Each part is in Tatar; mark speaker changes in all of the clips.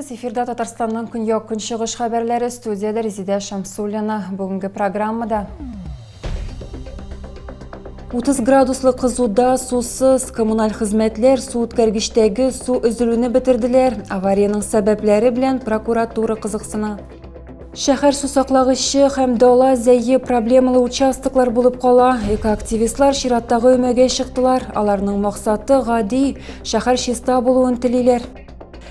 Speaker 1: Исәнмесез, эфирда Татарстанның көньяк-көнчыгыш хәбәрләре, студиядә Резидә Шамсуллина. Бүгенге программада 30 градуслы кызуда сусыз коммуналь хезмәтләр су үткәргечтәге су өзелүне бетерделәр. Авариянең сәбәпләре белән прокуратура кызыксына. Шәһәр сусаклагычы һәм дала зәе проблемалы участоклар булып кала. Экоактивистлар чираттагы өмәгә чыктылар. Аларның максаты гади, шәһәр чиста булуын телиләр.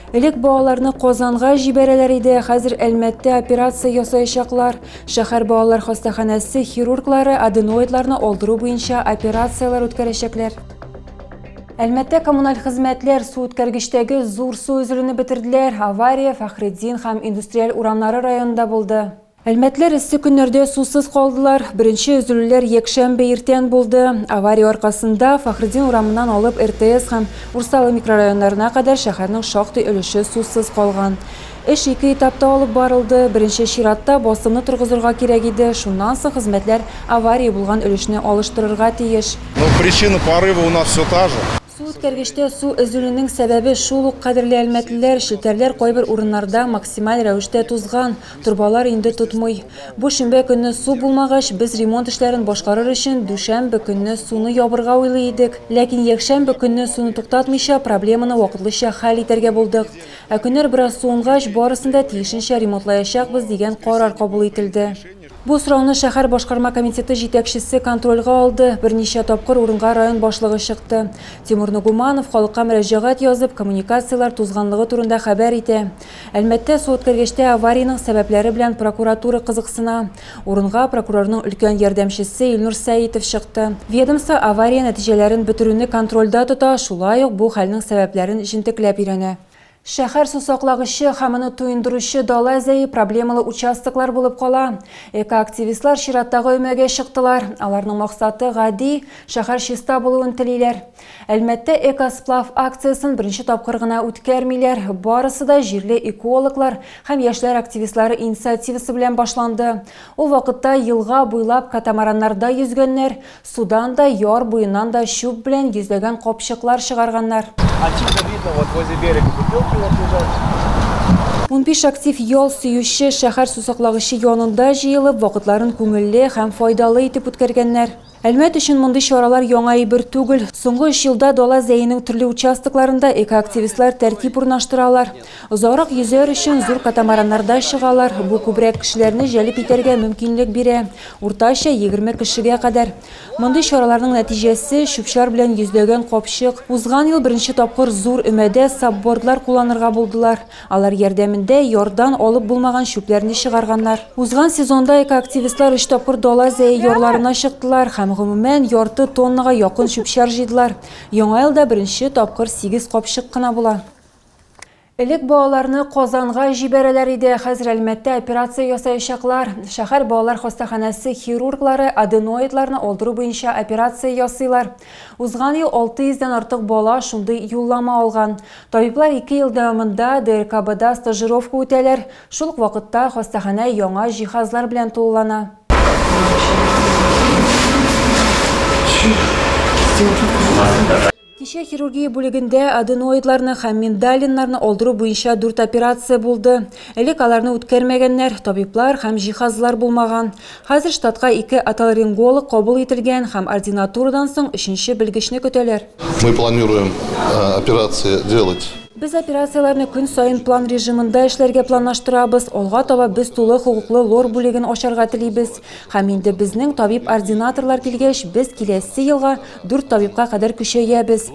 Speaker 1: Элек балаларны Казанга җибәрәләр иде, хәзер Әлмәттә операция ясаячаклар. Шәһәр балалар хастаханәсе хирурглары аденоидларны алдыру буенча операцияләр үткәрәчәкләр. Әлмәттә коммуналь хезмәтләр су үткәргечтәге зур су өзелүне бетерделәр. Авария Фәхретдин һәм Индустриаль урамнары районында булды. Әлмәтләр эссе көннәрдә сусыз калдылар. Беренче өзелүләр якшәмбе иртән булды. Авария аркасында Фәхретдин урамыннан алып РТС һәм Урсалы микрорайоннарына кадәр шәһәрнең шактый өлеше сусыз калган. Эш ике этапта алып барылды. Беренче чиратта басымны торгызырга кирәк иде, шуннан соң хезмәтләр авария булган өлешне алыштырырга тиеш.
Speaker 2: Ну, причина порыва у нас все та же.
Speaker 1: Су үткәргечтә су өзелүнең сәбәбе шул ук, кадерле әлмәтлеләр, челтәрләр кайбер урыннарда максималь рәвештә тузган, торбалар инде тотмый. Бу шимбә көнне су булмагач, без ремонт эшләрен башкарыр өчен дүшәмбе көнне суны ябырга уйлый идек. Ләкин якшәмбе көнне суны туктатмыйча, проблеманы вакытлыча хәл итәргә булдык. Ә көннәр бераз суынгач, барысын да тиешенчә ремонтлаячакбыз дигән карар кабул ителде. Бу сорауны шәһәр башкарма комитеты җитәкчесе контрольгә алды, берничә тапкыр урынга район башлыгы чыкты. Тимур Нугуманов халыкка мөрәҗәгать язып, коммуникацияләр тузганлыгы турында хәбәр итә. Әлмәттә суүткәргечтә авариянең сәбәпләре белән прокуратура кызыксына. Урынга прокурорның өлкән ярдәмчесе Илнур Сәетов чыкты. Ведомство авария нәтиҗәләрен бетерүне контрольдә тота, шулай ук бу хәлнең сәбәпләрен җентекләп өйрәнә. Шәһәр сусаклагычы һәм аны туендыручы дала зәе проблемалы участоклар булып кала. Экоактивистлар чираттагы өмәгә чыктылар. Аларның максаты гади, шәһәр чиста булуын телиләр. Әлмәттә Экосплав акциясен беренче тапкыр гына үткәрмиләр. Барысы да җирле экологлар һәм яшьләр активистлары инициативасы белән башланды. Ул вакытта елга буйлап катамараннарда йөзгәннәр, Судан да, яр буеннан да чүп белән йөзләгән капчыклар чыгарганнар.
Speaker 3: Отсюда видно, вот возле берега бутылки вот лежат.
Speaker 1: 15 актив ял сөюче шәһәр сусаклагычы янында җыелып, вакытларын күңелле һәм файдалы итеп үткәргәннәр. Әлмәт өчен мондый чаралар яңа әйбер түгел. Соңгы өч елда Дала Зәенең төрле участокларында экоактивистлар тәртип урнаштыралар. Озаграк йөзәр өчен зур катамараннарда чыгалар, бу күбрәк кешеләрне җәлеп итәргә мөмкинлек бирә. Уртача, 20 кешегә кадәр. Мондый чараларның нәтиҗәсе, чүп-чар белән йөзләгән капчык. Узган ел беренче тапкыр зур өмәдә сапбордлар кулланырга булдылар. Алар ярдәмендә ярдан алып булмаган чүпләрне чыгарганнар. Узган сезонда экоактивистлар өч тапкыр Дала Зәе ярларына чыктылар һәм, гомумән, ярты тоннага якын чүп-чар җыйдылар. Яңа елда беренче тапкыр сигез капчык кына була. Элек балаларны Казанга җибәрәләр иде, хәзер Әлмәттә операция ясаячаклар. Шәһәр балалар хастаханәсе хирурглары аденоидларны алдыру буенча операция ясыйлар. Узган ел 600 дән артык бала шундый юллама алган. Табиблар ике ел дәвамында ДРКБда стажировка үтәләр, шул ук вакытта хастаханә яңа җиһазлар белән тулылана. Кичә хирургия бүлегендә аденоидларны һәм миндалиннарны алдыру буенча дүрт операция булды. Элек аларны үткәрмәгәннәр, табиблар һәм җиһазлар булмаган. Хәзер штатка ике отоларинголог кабул ителгән һәм ординатурадан соң өченче белгечне көтәләр.
Speaker 2: Мы планируем операции делать.
Speaker 1: Без операцияләрне көн саен план режимында эшләргә планлаштырабыз. Алга таба без тулы хокуклы лор бүлеген ачарга телибез. Һәм инде безнең табиб-ординаторлар килгәч, без киләсе елга дүрт табибка кадәр көчәябез.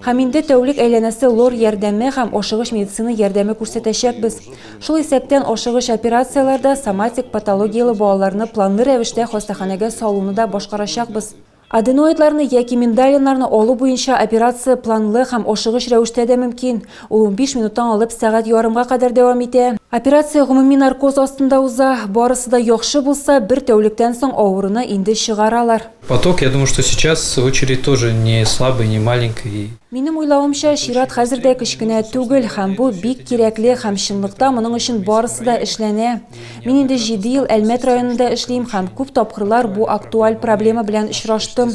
Speaker 1: Һәм инде тәүлек әйләнәсе лор ярдәме һәм ашыгыч медицина ярдәме күрсәтәчәкбез. Шул исәптән ашыгыч операцияләрдә соматик патологияле балаларны планлы рәвештә хастаханәгә салуны да башкарачакбыз. Аденоидларны яки миндалиннарны алу буенча операция планлы һәм ашыгыч рәвештә дә мөмкин. Ул 15 минуттан алып сәгать ярымга кадәр дәвам итә. Операция гомуми наркоз астында уза. Барысы да яхшы булса, бер тәүлектән соң авыруны инде чыгаралар.
Speaker 4: Поток, я думаю, что сейчас очередь тоже не слабый, не маленький.
Speaker 1: Минем уйлавымча, чират хәзер дә кечкенә түгел, һәм бу бик кирәкле, һәм чынлыкта моның өчен барысы да эшләнә. Мин инде җиде ел Әлмәт районында эшлим һәм күп тапкырлар бу актуаль проблема белән очраштым.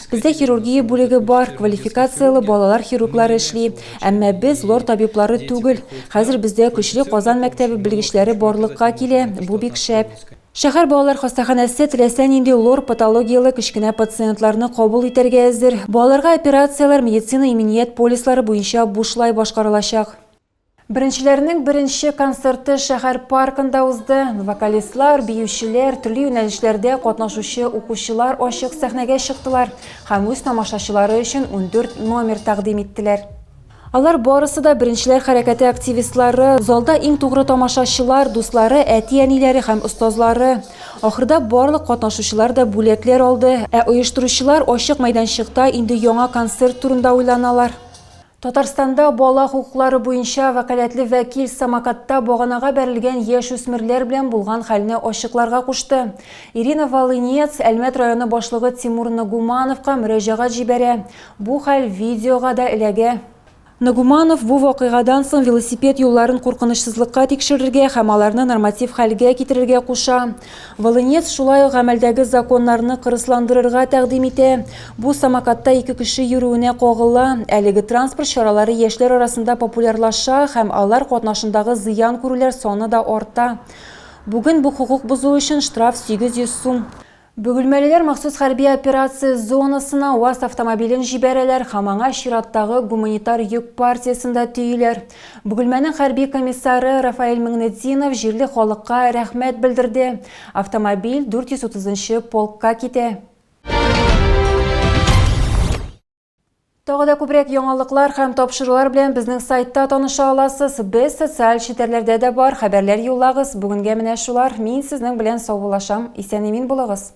Speaker 1: Бездә хирургия бүлеге бар, квалификацияле балалар хирурглары эшли, әмма без лор табиблары түгел. Хәзер бездә көчле Казан мәктәбе белгечләре барлыкка килә, бу бик шәп. Шәһәр балалар хастаханәсе теләсә нинди лор патологияле кечкенә пациентларны кабул итәргә әзер. Балаларга операцияләр медицина иминият полислары буенча бушлай башкарылачак. Беренчеләрнең беренче концерты шәһәр паркында узды. Вокалистлар, биючеләр, төрле юнәлешләрдә катнашучы укучылар ачык сәхнәгә чыктылар һәм үз тамашачылары өчен 14 номер тәкъдим иттеләр. Алар барысы да Беренчеләр хәрәкәте активистлары, залда иң тугры тамашачылар, дуслары, әти-әниләре һәм остазлары. Ахырда барлык катнашучылар да бүләкләр алды, ә оештыручылар ачык мәйданчыкта инде яңа концерт турында уйланалар. Татарстанда бала хокуклары буенча вәкаләтле вәкил самокатта баганага бәрелгән яшүсмерләр белән булган хәлне ачыкларга кушты. Ирина Волынец Әлмәт районы башлыгы Тимур Нагумановка мөрәҗәгать җибәрә. Бу хәл видеога да эләгә. Нагуманов бу вакыйгадан соң велосипед юлларын куркынычсызлыкка тикшерергә һәм аларны норматив хәлгә китерергә куша. Волынец шулай ук гамәлдәге законнарны кырысландырырга тәкъдим итә. Бу самокатта ике кеше йөрүенә кагыла. Әлеге транспорт чаралары яшьләр арасында популярлаша һәм алар катнашындагы зыян күрүләр саны да арта. Бүген бу хокук бозу өчен штраф 800 сум. Бөгелмәлеләр махсус хәрби операция зонасына УАЗ автомобилен җибәрәләр һәм аңа чираттагы гуманитар йөк партиясен дә төйиләр. Бөгелмәнең хәрби комиссары Рафаэль Миңнетдинов җирле халыкка рәхмәт белдерде. Автомобиль 430 нчы полкка китә. Тагы да күбрәк яңалыклар һәм тапшырулар белән безнең сайтта таныша аласыз. Без социаль челтәрләрдә дә бар, хәбәрләр юллагыз. Бүгенгә менә шулар. Мин сезнең белән саубуллашам. Исән-имин булыгыз.